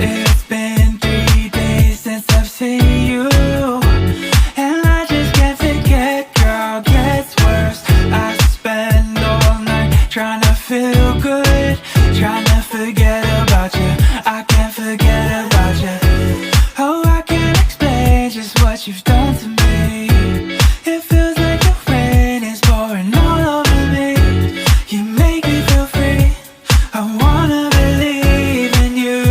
It's been three days since I've seen you, and I just can't forget, girl, gets worse. I spend all night trying to feel good, trying to forget about you. I can't forget about you. Oh, I can't explain just what you've done to me. It feels like the rain is pouring all over me. You make me feel free. I wanna believe in you,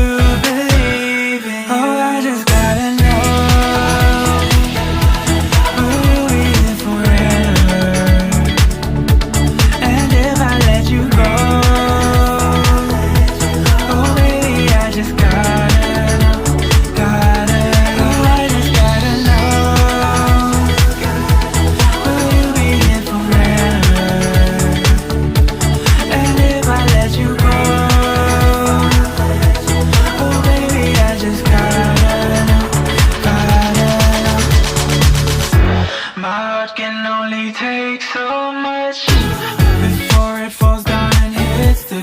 believe in you. Oh, I just gotta know. Will you be here forever? And if I let you go, oh baby, I just gotta know, gotta know. Oh, I just gotta know. Will you be here forever? And if I let you go, oh baby, I just gotta know, gotta know. My heart can only take so much before it falls down and hits the